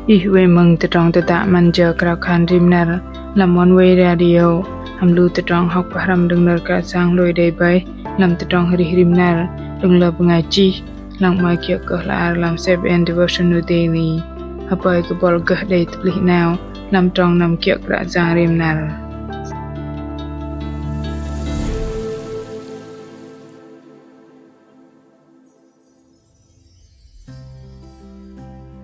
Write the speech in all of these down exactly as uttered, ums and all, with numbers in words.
Ih wei mơ̆ng tơdrong tơdă 'Măn Jơ Krao Khan Rim Năr lăm Oneway Radio, hăm lu tơdrong hŏk pơhrăm đơ̆ng nơ̆r Kră Yang hlôi đei bơih lăm tơdrong arih rim năr đơ̆ng lơ bơngai chih, lăng 'mơ̆i kiơ̆ kơ hla ar lăm Seven Devotional Daily. Hơpơi kơ buăl gơh đei tơplih 'nao lăm trong năm kiơ̆ Kră Yang rim năr.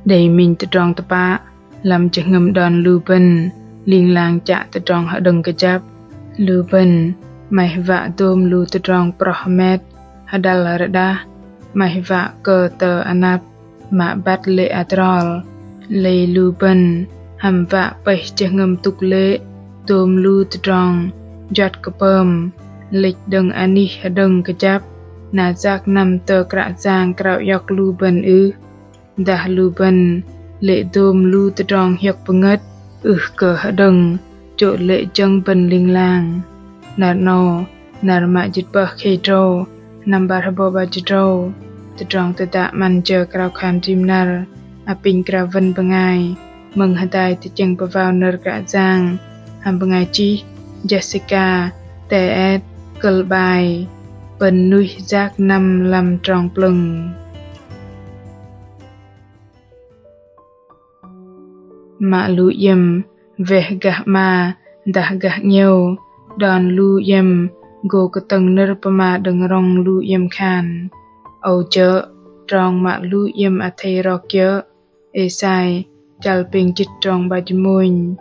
Đei minh tơdrong tơpă lăm jơhngơ̆m đon lu bơ̆n ling lang chă tơdrong hơđơ̆ng kơjăp. Lu bơ̆n 'maih wă dôm lu tơdrong proh hơmet, hơđăl rơđah, 'maih wă kơ tơ anăp mă băt lê̆ adrol. Lei lu bơ̆n hăm wă pơih jơhngơ̆m tŭk lê̆ dôm lu tơdrong juăt kơ pơm lĕch đơ̆ng anih hơđơ̆ng kơjăp, na yak năm tơ Kră Yang krao iŏk lu bơ̆n ưh? Dah lu bơ̆n lê̆ dôm lu tơdrong hiơ̆k pơngơ̆t ưh kơ hơđơ̆ng, chô̆ lê̆ jơ̆ng bơ̆n ling lang. Năr 'nâu, năr mă jĭt pơh khei tơdrâu, năm bar hơbâu bar jĭt tơdrâu, tơdrong tơdă 'Măn Jơ Krao Khan Rim Năr apinh krao wơ̆n bơngai mơ̆ng hơdai tơchĕng pơwao nơ̆r Kră Yang hăm bơngai chih Jessica Teet, kơ̆l 'bai: Bơ̆n nuih yak năm lăm trong plơ̆ng. Mă lu iĕm weh gah 'ma dah gah 'ngiĕo, đon lu iĕm gô kơtơ̆ng nơ̆r pơma đơ̆ng rŏng lu iĕm khan. Âu jơ̆ trong mă lu iĕm athei rok kiơ̆. Êsai chăl pêng jĭt trong 'bar jĭt mônh.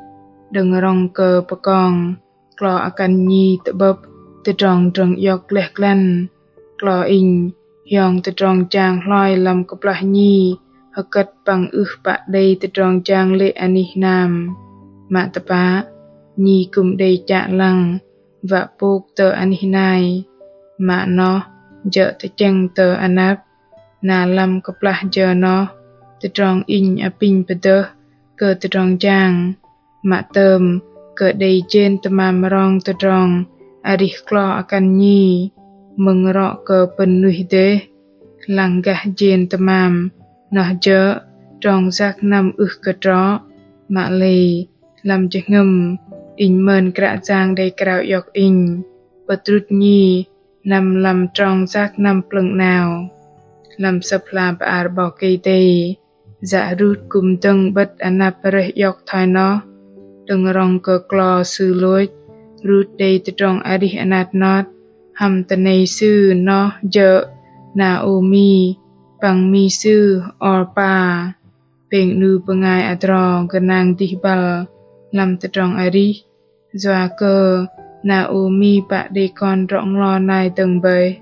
Đơ̆ng rŏng kơ pơkong, klo akăn nhi tơ'bơ̆p tơdrong drơ̆ng iŏk gleh glăn. Klo inh hiong tơdrong jang hloi lăm kơplah nhi hơkơ̆t păng ưh pă đei tơdrong jang lê̆ anih hnam. Mă tơpă, nhi kư̆m đei chă lăng wă pôk tơ anih nai. Mă noh jơ̆ tơchĕng tơ anăp. Na lăm kơplah jơ noh, tơdrong inh apinh pơdơh kơ tơdrong jang, mă tơm kơ đei jên tơmam rong tơdrong arih klo akăn nhi, mơ̆ng rŏ kơ pơ̆n nuih dêh. Lăng gah jên tơmam noh jơ̆ trong yak năm ưh kơ trŏ. Mă lei lăm jơhngơ̆m, inh mơn Kră Yang đei krao iŏk inh pơdrŭt nhi năm lăm trong yak năm plơ̆ng 'nao. Lăm Sơ̆p hla bơar 'Bok Kei-Dei, yă Rut kư̆m dơ̆ng 'bơ̆t anăp rơih iŏk thoi noh. Đơ̆ng rŏng kơ klo sư lôch, Rut đei tơdrong arih anat not, hăm tơnei sư noh jơ̆ Naômi, păng mi sư Orpa. Pêng 'nu bơngai adrol gơnang dih băl lăm tơdrong arih, yua kơ Naômi pă đei kon drŏ-nglo nai dơ̆ng bơih.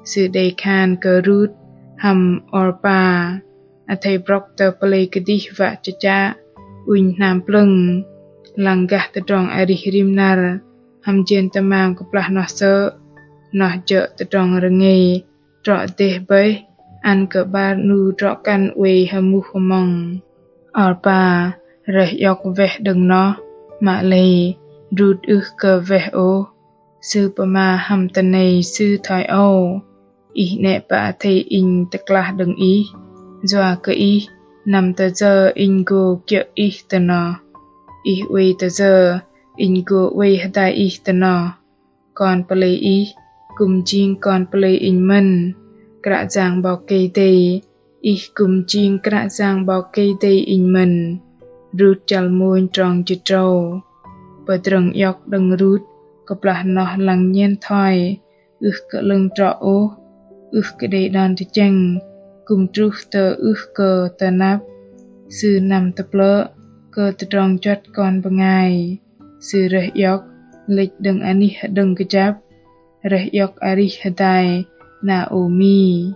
Sư đei khan kơ Rut hăm Orpa, athei brŏk tơ pơlei kơdih wă chơchă unh hnam plơ̆ng. Lăng gah tơdrong arih rim năr hăm jên tơmam kơplah noh sơ̆, noh jơ̆ tơdrong rơngei trŏ dêh bơih ăn kơ 'bar 'nu drŏ-kăn oei hơmuh hơmŏng. Orpa rơih iŏk weh đơ̆ng noh, mă lei Rut ưh kơ weh ôh. Sư pơma hăm tơnei sư thoi âu: Ih 'nĕ pă athei inh tơklah đơ̆ng ih, yua kơ ih năm tơ yơ inh gô kiơ̆ ih tơ noh. Ih oei tơ yơ inh gô oei hơdai ih tơ noh. Kon pơlei ih kư̆m jing kon pơlei inh mơ̆n. Kră Yang 'Bok Kei-Dei ih kư̆m jing Kră Yang 'Bok Kei-Dei inh mơ̆n. Rut chăl mônh trong jĭt tơdrâu. Pơdrơ̆ng iŏk đơ̆ng Rut kơplah noh lăng nhen thoi ưh kơ 'lơ̆ng trŏ ôh, ưh kơ đei đon tơchĕng, kư̆m truh tơ ưh kơ tơnăp. Sư năm tơplơ̆ kơ tơdrong juăt kon bơngai. Sư rơih iŏk lĕch đơ̆ng anih hơđơ̆ng kơjăp, rơih iŏk arih hơdai Naômi.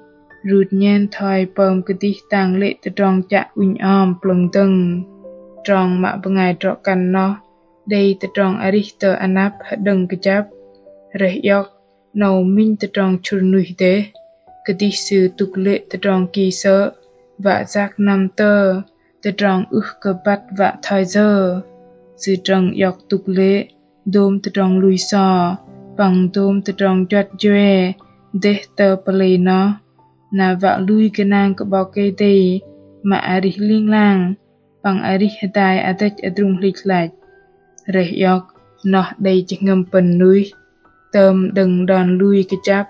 Rut nhen thoi pơm kơdih tang lê̆ tơdrong chă unh om plơ̆ng dơ̆ng. Trong mă bơngai drŏ-kăn noh đei tơdrong arih tơ anăp hơđơ̆ng kơjăp, rơih iŏk 'nâu minh tơdrong chŭr nuih dêh. Kơdih sư tŭk lê̆ tơdrong ki sơ̆ wă yak năm tơ tơdrong ưh kơ băt wă thoi yơ. Sư drơ̆ng iŏk tŭk lê̆ dôm tơdrong lui so păng dôm tơdrong juăt jue dêh tơ pơlei noh. Na wă lui gơnang kơ 'Bok Kei-Dei mă arih ling lang, păng arih hơdai adrĕch adrung hlĭch hlach. Rơih iŏk noh đei jơhngơ̆m pơ̆n nuih tơm đơ̆ng đon lui kơjăp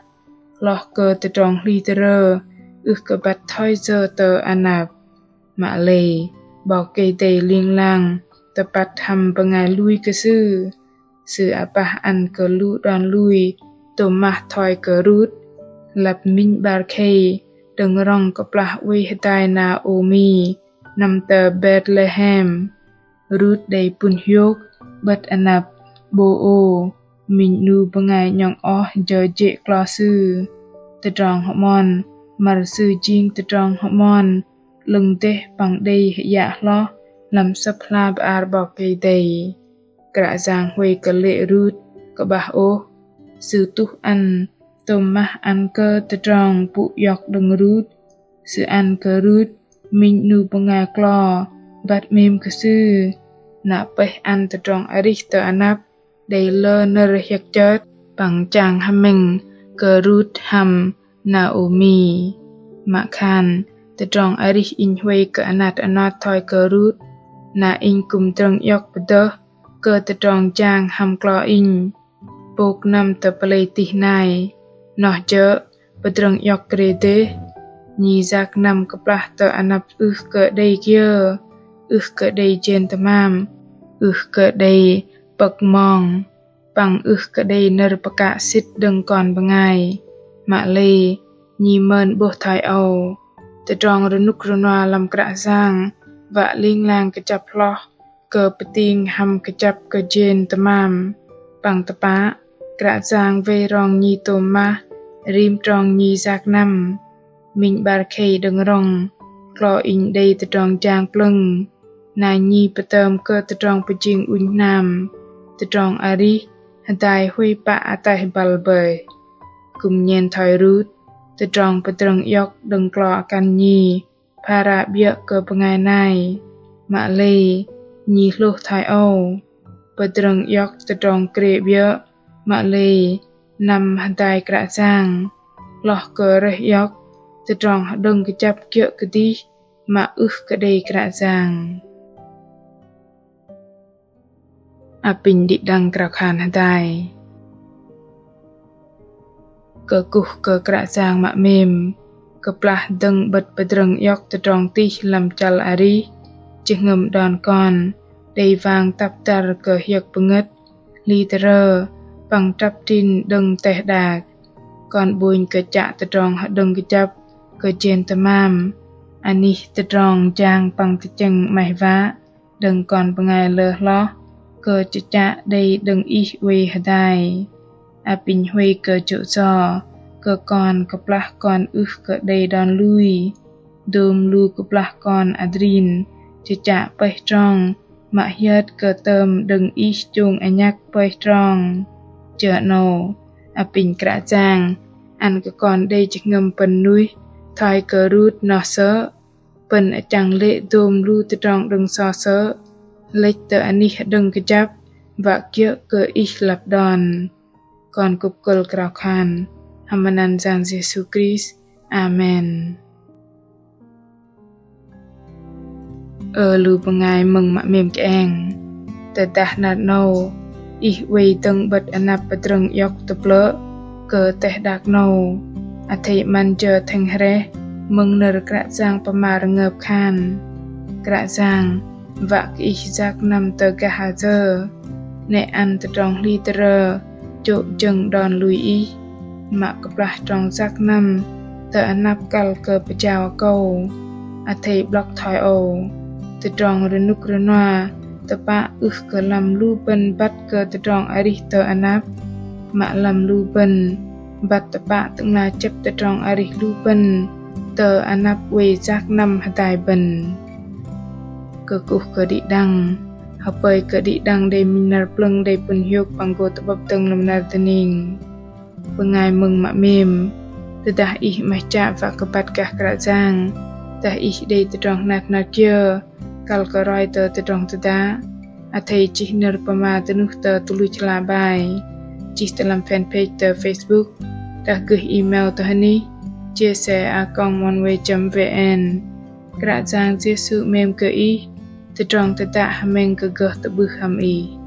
hloh kơ tơdrong hli tơrơ ưh kơ băt thoi yơ tơ anăp. Mă lei 'Bok Kei-Dei ling lang tơpăt hăm bơngai lui kơ Sư. Sư apah ăn kơ lu đon lui tôm mah thoi kơ Rut, lăp minh 'bar khei đơ̆ng rŏng kơplah oei hơdai Naômi năm tơ Betlehem. Rut đei pŭn hiôk 'bơ̆t anăp Bôô, minh 'nu bơngai 'nhŏng oh jơ jê̆ klo sư. Tơdrong hơmon măr sư jing tơdrong hơmon 'lơ̆ng dêh păng đei hơyă hloh lăm Sơ̆p hla bơar 'Bok Kei-Dei. Kră Yang huay kơ lê̆ Rut kơ'bah ôh. Sư tuh ăn tôm mah ăn kơ tơdrong pŭ iŏk đơ̆ng Rut. Sư ăn kơ Rut minh 'nu bơngai klo băt 'mêm kơ sư. Na pơih ăn tơdrong arih tơ anăp đei lơ nơ̆r hiơ̆k chơt păng chang hơmĕng kơ Rut hăm Naômi. Mă khan tơdrong arih inh huay kơ anat anot thoi kơ Rut, na inh kư̆m drơ̆ng iŏk pơdơh kơ tơdrong jang hăm klo inh. Pôk năm tơ pơlei tih nai, noh jơ̆ pơdrơ̆ng iŏk krê dêh. Nhi yak năm kơplah tơ anăp ưh kơ đei kiơ, ưh kơ đei jên tơmam, ưh kơ đei pơ̆k mong, păng ưh kơ đei nơ̆r pơkă sĭt đơ̆ng kon bơngai. Mă lei nhi mơn 'bôh thoi âu. Tơdrong rơnŭk rơnua lăm Kră Yang wă ling lang kơjăp hloh kơ pơting hăm kơjăp kơ jên tơmam. Păng tơpă, Kră Yang wei rong nhi tôm mah rim trong nhi yak năm. Minh 'bar khei đơ̆ng rŏng, klo inh đei tơdrong jang plơ̆ng. Na nhi pơtơm kơ tơdrong pơjing ŭnh hnam, tơdrong arih hơdai huay pă ataih băl bơih. Kư̆m nhen thoi Rut, tơdrong pơdrơ̆ng iŏk đơ̆ng klo akăn nhi phara 'biơ̆ kơ bơngai nai. Mă lei nhi hlôh thoi âu. Pơdrơ̆ng iŏk tơdrong krê 'biơ̆, mă lei năm hơdai Kră Yang. Hloh kơ rơih iŏk tơdrong hơđơ̆ng kơjăp kiơ̆ kơdih mă ưh kơ đei Kră Yang. Apinh đĭ đăng krao khan hơdai. Kơkuh kơ Kră Yang mă 'mêm, kơplah dơ̆ng 'bơ̆t pơdrơ̆ng iŏk tơdrong tih lăm chăl arih, jơhngơ̆m đon kon đei wang tăp dăr kơ hiơ̆k pơngơ̆t, hli tơrơ păng trăp trin đơ̆ng teh đak. Kon 'bônh kơ chă tơdrong hơđơ̆ng kơjăp kơ jên tơmam, anih tơdrong jang păng tơchĕng 'maih wă đơ̆ng kon bơngai lơ hloh kơ chơchă đei đơ̆ng Ih oei hơdai. Apinh huay kơ jô̆ yo kơ kon kơplah kon ưh kơ đei đon lui. Dôm lu kơplah kon adrin chơchă pơih trong mă hiơt kơ tơm đơ̆ng Ih chông anhăk pơih trong. Jơ 'nâu, apinh Kră Yang ăn kơ kon đei jơhngơ̆m pơ̆n nuih thoi kơ Rut noh sơ̆. Pơ̆n achăng lê̆ dôm lu tơdrong đơ̆ng so sơ̆ lĕch tơ anih hơđơ̆ng kơjăp wă kiơ̆ kơ Ih lăp đon. Kon kŭp kơ̆l krao khan hăm anăn Yang Yêsu Krist. Amen. Ơ lu bơngai mơ̆ng mă 'mêm kơeng. Tơdah năr 'nâu ih oei dơ̆ng 'bơ̆t anăp pơdrơ̆ng iŏk tơplơ̆ kơ teh đak 'nâu, athei 'măn jơ thĕng hrĕh mơ̆ng nơ̆r Kră Yang pơma rơngơp khan: Kră Yang, wă kơ Ih yak năm tơ gah ayơ, 'nĕ ăn tơdrong hli tơrơ chô̆ jơ̆ng đon lui Ih, mă kơplah trong yak năm tơ anăp kăl kơ pơjao akâu. Athei 'blŏk thoi âu: tơdrong rơnŭk rơnua tơpă ưh kơ lăm lu bơ̆n băt kơ tơdrong arih tơ anăp, mă lăm lu bơ̆n băt tơpă Tơ'ngla chĕp tơdrong arih lu bơ̆n tơ anăp oei yak năm hơdai bơ̆n. Kơkuh kơ đĭ đăng, hơpơi kơ đĭ đăng đei minh năr plơ̆ng đei pŭn hiôk păng gô tơ'bơ̆p dơ̆ng lăm năr dơning. Bơngai mơ̆ng mă 'mêm, tơdah ih 'maih chă wă kơ băt gah Kră Yang, dah ih đei tơdrong hnat hnat kiơ kăl kơ roi tơ tơdrong tơdă, athei chih nơ̆r pơma dơnuh tơ tơluch hla bơar, chih tơ lăm fanpage tơ Facebook, dah gơih email tơ hơnih jsa a còng oneway chấm vn. Kră Yang Yêsu 'mêm kơ ih. tơdrong tơdă hơmĕng kơ gơh tơ'bưh hăm Ih.